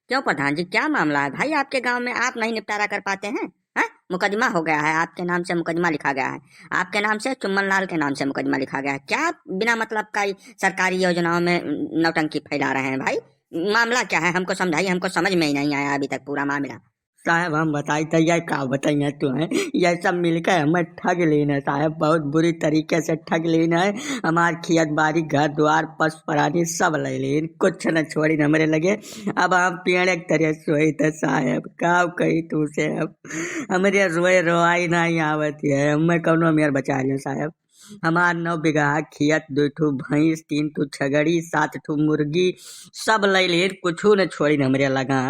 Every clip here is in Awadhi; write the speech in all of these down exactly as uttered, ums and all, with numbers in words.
क्यों प्रधान जी, क्या मामला है भाई आपके गांव में? आप नहीं निपटारा कर पाते हैं, हैं? मुकदमा हो गया है, आपके नाम से मुकदमा लिखा गया है, आपके नाम से, चुम्मन लाल के नाम से मुकदमा लिखा गया है। क्या बिना मतलब का ही सरकारी योजनाओं में नौटंकी फैला रहे हैं भाई? मामला क्या है, हमको समझाइए, हमको समझ में ही नहीं आया अभी तक पूरा मामला। साहब, हम बताई तो ये का बताइए तुम्हें, ये सब मिलकर हमें ठग लेन है साहब, बहुत बुरी तरीके से ठग लेन है। हमार खेत बाड़ी, घर द्वार, पशु प्राणी सब ले लेन, कुछ न छोड़िन हमरे लगे। अब हम पेड़ एक तरह सोई थे साहब, का कही तुमसे अब, हमरे रोए रोआई नहीं आवत है, हमें कौनो मेर बचा लियो साहब। हमार नौ बीघा खेत, दो ठो भैंस, तीन ठो छगड़ी, सात ठो मुर्गी, सब ले लेन, कुछू न छोड़िन हमरे लगा।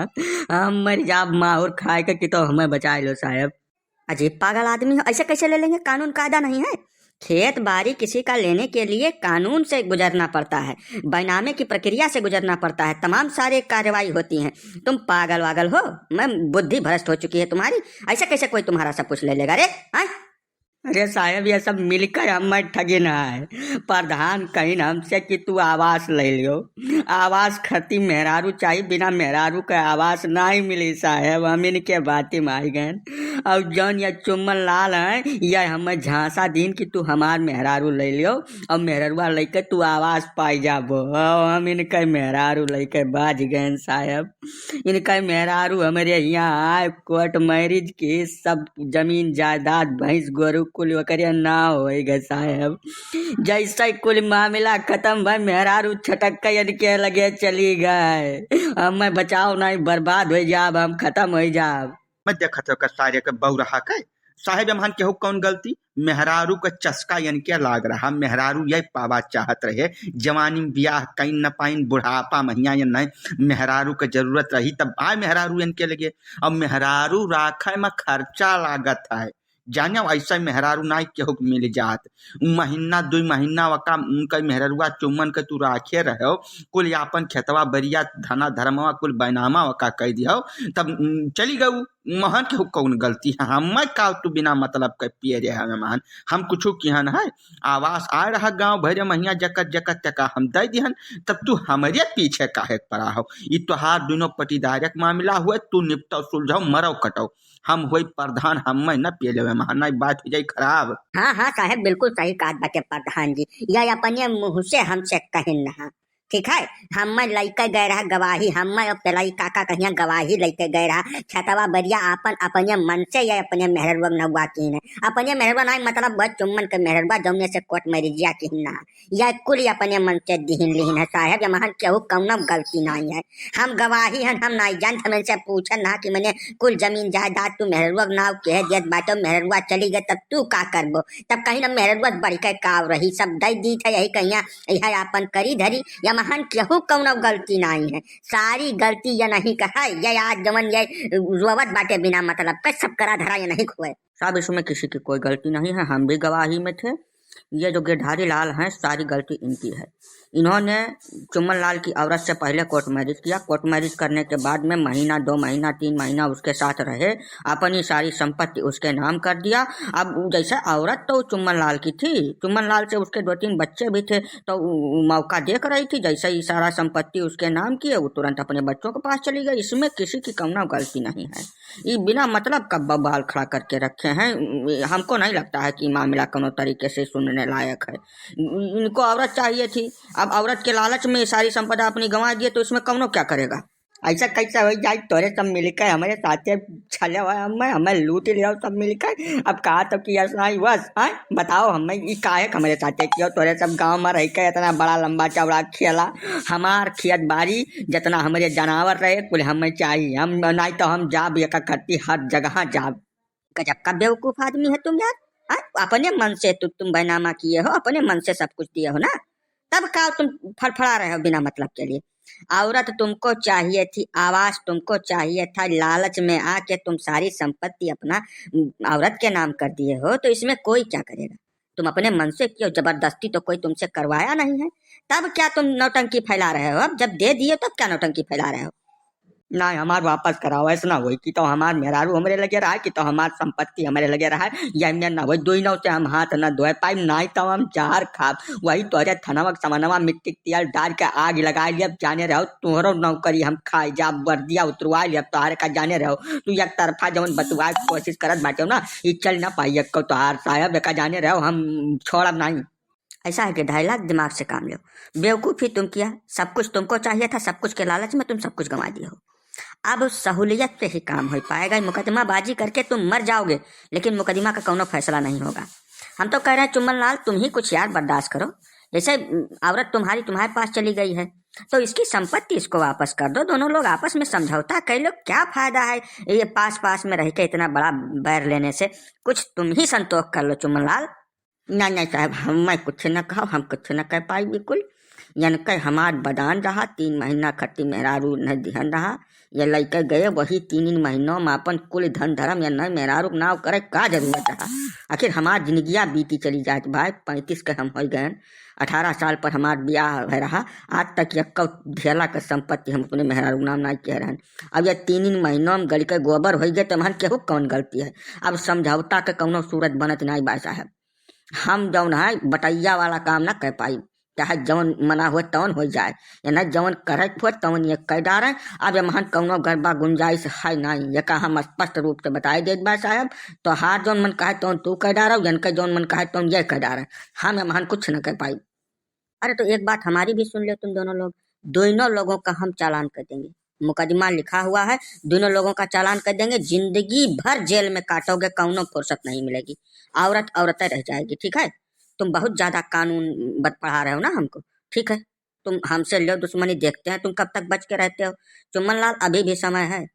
हम मर जाब माहुर खाए के कि तो हमें बचाए लो साहब। अजीब पागल आदमी हो, ऐसे कैसे ले लेंगे? कानून कायदा नहीं है? खेत बाड़ी किसी का लेने के लिए कानून से गुजरना पड़ता है, बैनामे की प्रक्रिया से गुजरना पड़ता है, तमाम सारे कार्रवाई होती हैं। तुम पागल वागल हो, मैं बुद्धि भ्रष्ट हो चुकी है तुम्हारी। ऐसे कैसे कोई तुम्हारा सब कुछ ले लेगा रे? हाँ? अरे साहब, ये सब मिलकर हमें ठगिन है। प्रधान कहिन हमसे कि तू आवास ले लियो, आवास खातिर मेहरारू चाहिए, बिना मेहरारू के आवास नहीं मिली साहब। हम इनके बाती में आई गए। और जौन ये चुम्मन लाल हैं, ये हमें झांसा दीन कि तू हमार मेहरारू ले लियो और मेहररुआ लेके तू आवास पाई जाबो। और हम इनके मेहरारू लेके बाज गए साहब। इनका मेहरारू हमरे यहाँ आए, कोर्ट मैरिज के सब जमीन जायदाद, भैंस गोरू कुल ओकरे ना होए गए साहब। जैसे कुल मामला खत्म भा, मेहरारू छटक के इनके लगे चली गए। अब मैं बचाव नहीं, बर्बाद हो जाब, हम खत्म हो जाब। मैं देखत हो का सारे के बौरहा के साहेब, एमहन केहू कौन गलती? मेहरारू क चस्का यनके लाग रहा। मेहरारू यही पावा चाहत रहे, जवानी में बियाह कइन न पाइन, बुढ़ापा महिया यन नहीं, मेहरारू क जरूरत रही तब आए मेहरारू यनके लगे। अब मेहरारू राखे में खर्चा लागत है, जाने ऐसा मेहरारू नाई केहू के मिल जात। उ महीना दुई महीना वका उनका मेहररुआ चुम्मन के तू राखे रहो, कुल आपन खेतवा बरिया धना धर्मवा कुल बैनामा वका कह दियो, तब उम, चली गऊ। महन के कौन गलती है? हमें का तू बिना मतलब के पिए रहे हमें महन? हम कुछ किहन है? आवास आ रहा गांव भरे महिया जकत जकत टका हम दे दिहन, तब तू हमरे पीछे काहे पड़ा हो? ई तोहार दोनों पटीदारक मामला हुए, तू निपटाओ सुलझाओ मरो कटाओ। हम होई प्रधान, हमें न पिए लेवे महन, नहीं बात हो जाई खराब। हाँ हाँ साहेब, बिल्कुल सही कहत बाटे प्रधान जी, यह अपने मुँह से हमसे कहिन ना। ठीक है, हम्मे लइके गए रहा गवाही, हम्मे और पेलाई काका कहिया गवाही लइके गए रहा। खेतवा बरिया आपन अपने मन से या अपने मेहररुआ नौवा कीन है, अपने मेहररुआ नाई, मतलब वह चुम्मन के मेहररुआ जौने से कोर्ट मैरिजिया कीन ना, या कुल अपने मन से दिहिन लिहिन है साहेब, एमहन केहू कौनो गलती नाई है। हम गवाही हन, हम नाई जानत, हम इनसे पूछन ना कि मने कुल जमीन जायदाद तू मेहररुआ नाव के दियत बाटे, मेहररुआ चली गए तब तू का करबो? तब कहीं ना मेहररुआ बढ़ के काव रही, सब दे दी थे यही कहिया यह आपन करी धरी, एमहन केहू कौनो गलती नाई है, सारी गलती ये नहीं कहा, ये आज जवन ये रोवत बाटे बिना मतलब के, सब करा धरा ये नहीं खोए। साहब, इसमें किसी की कोई गलती नहीं है, हम भी गवाही में थे। ये जो गिरधारी लाल हैं, सारी गलती इनकी है। इन्होंने चुम्मन लाल की औरत से पहले कोर्ट मैरिज किया, कोर्ट मैरिज करने के बाद में महीना, दो महीना, तीन महीना उसके साथ रहे, अपनी सारी संपत्ति उसके नाम कर दिया। अब जैसे औरत तो चुम्मन लाल की थी, चुम्मन लाल से उसके दो तीन बच्चे भी थे, तो उ, उ मौका देख रही थी, जैसे ही सारा संपत्ति उसके नाम किए, वो तुरंत अपने बच्चों के पास चली गई। इसमें किसी की कौनो गलती नहीं है। ये बिना मतलब का बवाल खड़ा करके रखे हैं। हमको नहीं लगता है कि मामला कौनो तरीके से सुनने लायक है। इनको औरत चाहिए थी, अब औरत के लालच में सारी संपदा अपनी गंवा दिए, तो इसमें कौनो क्या करेगा? ऐसा कैसे हो जाए? तोरे सब मिलकर हमारे साथे छले हुआ, हमें, हमें लूट लिया सब मिलकर। अब कहा तो कि ऐसा ही बस, हाँ? बताओ हमें, ये काहे के हमारे साथे किया? तोरे सब गांव में रह के इतना बड़ा लंबा चौड़ा खेला, हमार खेत बाड़ी जितना हमारे जनावर रहे, कुल हमें चाहिए। हम नहीं तो हम जाब एक करती हर जगह जाब। गजब का बेवकूफ आदमी है तुम यार। हाँ? अपने मन से तु-, तुम बैनामा किए हो, अपने मन से सब कुछ दिए हो ना, तब का तुम फड़फड़ा रहे हो बिना मतलब के लिए? औरत तुमको चाहिए थी, आवास तुमको चाहिए था, लालच में आके तुम सारी संपत्ति अपना, उम, औरत के नाम कर दिए हो, तो इसमें कोई क्या करेगा? तुम अपने मन से किए हो, जबरदस्ती तो कोई तुमसे करवाया नहीं है, तब क्या तुम नौटंकी फैला रहे हो? अब जब दे दिए तब क्या नौटंकी फैला रहे हो? ना, हमार वापस कराओ, ऐसा ना होई कि तो हमार मेहरारू हमरे लगे रहा, कि तो हमार संपत्ति हमरे लगे रहा, या में ना होई, दुइनों से हम हाथ ना धोए पाई, ना तो हम जहर खाब, वही तोहरे थनवा के समनवा मिट्टी के तेल डाल के आग लगा लिया, जाने रहो, तोहरो नौकरी हम खाए जाब, वर्दिया उतरवा लिया, तोहरे का जाने रहो, तू एक तरफा जवन बतुआए के कोशिश करत बाटे ना, ई चल ना पाई, एक तोहार साहब, एका जाने रहो, हम छोड़ब नहीं। ऐसा है कि ढाई लाख, दिमाग से काम लो। बेवकूफ़ी तुम किया, सब कुछ तुमको चाहिए था, सब कुछ के लालच में तुम सब कुछ गंवा दिए हो। अब सहूलियत पे ही काम हो पाएगा। मुकदमाबाजी करके तुम मर जाओगे, लेकिन मुकदमा का कौनो फैसला नहीं होगा। हम तो कह रहे हैं चुम्मन लाल, तुम ही कुछ यार बर्दाश्त करो। जैसे, उम, औरत तुम्हारी तुम्हारे पास चली गई है, तो इसकी संपत्ति इसको वापस कर दो। दोनों लोग आपस में समझौता कर लो, क्या फायदा है ये पास पास में रह के इतना बड़ा बैर लेने से? कुछ तुम ही संतोष कर लो चुम्मन लाल। ना, ना साहब, हम, मैं कुछ न कहो, हम कुछ न कह पाई बिल्कुल। यनके हमार बदान रहा, तीन महीना खट्टी मेहरारू न दिहन रहा। ये लइके गए, वही तीन महीनों में अपन कुल धन धर्म या नए मेहरारू के नाव करे का जरूरत रहा? आखिर हमार जिंदगिया बीती चली जात भाई, पैंतीस के हम हो गए, अठारह साल पर हमार ब्याह है रहा, आज तक यक्को ढेला के संपत्ति हम अपने मेहरारू के नाम नहीं कह रहे हैं। अब ये तीन महीनों में गल के गोबर हो गए, तो हमन केहू कौन गलती है? अब समझौता के कौनो सूरत बनत नहीं बा साहब। हम जौन है बटैया वाला काम ना कर पाई, चाहे जौन मना हुए तौन हो जाए, या ना जौन करे के हुए तौन ये कह डारे। अब एमहन कौनो गरबा गुंजाइश है नहीं, ये का हम स्पष्ट रूप से बताई देत बा साहब। तोहार जौन मन कहे तौन तू कह डारो, यनके जौन मन कहे तौन ये कह डारे, हम एमहन कुछ न कर पाई। अरे तो एक बात हमारी भी सुन लो तुम दोनों लोग, दोनों लोगों का हम चालान कर देंगे, मुकदमा लिखा हुआ है, दोनों लोगों का चालान कर देंगे, जिंदगी भर जेल में काटोगे, कौनो फुर्सत नहीं मिलेगी, औरत औरतें रह जाएगी, ठीक है? तुम बहुत ज्यादा कानून बत पढ़ा रहे हो ना हमको, ठीक है? तुम हमसे लो दुश्मनी, देखते हैं तुम कब तक बच के रहते हो। चुम्मन लाल, अभी भी समय है,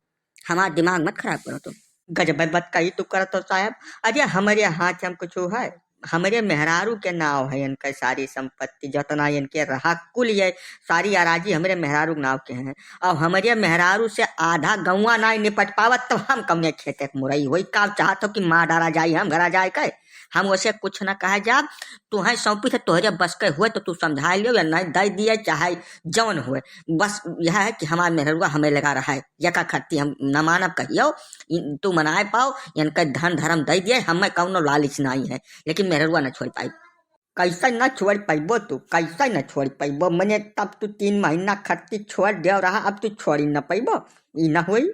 हमारा दिमाग मत खराब करो तुम। गजब बात कही तू करत हो साहब। अरे हमरे हाथ हम कुछ है, हमरे मेहरारू के नाव है इनका सारी संपत्ति, जितना इनके रहा कुल ये सारी अराजी हमरे मेहरारू के नाव के हैं। अब हमरे मेहरारू से आधा गौवा ना निपट पावत, तब हम कौने खेते के मुरई होई? का चाहत हो कि मार डाला जाई हम घरा जाए के? हम वैसे कुछ ना कहे जाब, तुहें सौंपी थे, तोहरे बस के हुए तो तू समझा लियो या नहीं दे दिए, चाहे जौन हुए, बस यह है कि हमार मेहरुआ हमें लगा रहा है, यका खत्ती हम न मानब कहियो, इ-, तू मनाए पाओ, इनका धन धर्म दे दिए, हमें कौनो लालच नहीं है, लेकिन मेहरुआ न छोड़ पाई। कैसे न छोड़ पैबो तू, कैसे न छोड़ पैबो? मने तब तू तीन महीना खत्ती छोड़ दे रहा, अब तू छोड़ी न पैबो, ई न होई।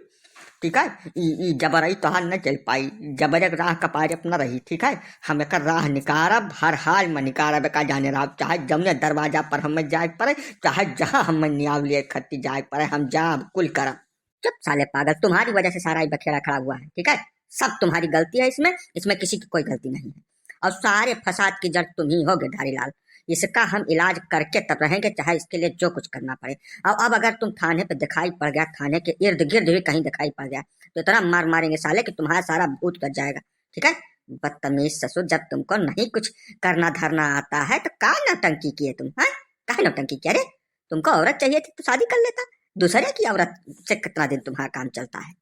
ठीक है, ई, ई जबरई तोहार न चल पाई, जबरे के राह कपारे अपना रही। ठीक है, हम एकर राह निकारब, हर हाल में निकारब, एका जाने रहो, चाहे जौने दरवाजा पर हमें जाए के पड़े, चाहे जहाँ हमें नियाव लिए खत्ती जाए के पड़े, हम जाब, कुल करब। चुप साले पागल, तुम्हारी वजह से सारा ये बखेड़ा खड़ा हुआ है, ठीक है? सब तुम्हारी गलती है इसमें, इसमें किसी की कोई गलती नहीं है। और सारे फसाद की जड़ तुम ही होगे धारीलाल। इसका हम इलाज करके तब रहेंगे, चाहे इसके लिए जो कुछ करना पड़े। और अब अगर तुम थाने पे दिखाई पड़ गया, थाने के इर्द गिर्द भी कहीं दिखाई पड़ गया, तो इतना मार मारेंगे साले कि तुम्हारा सारा भूत उतर जाएगा, ठीक है? बदतमीज ससुर, जब तुमको नहीं कुछ करना धरना आता है तो का नौटंकी किए तुम, हैं? काहे नौटंकी किया रे? तुमको औरत चाहिए थी तो शादी कर लेता, दूसरे की औरत से कितना दिन तुम्हारा काम चलता है?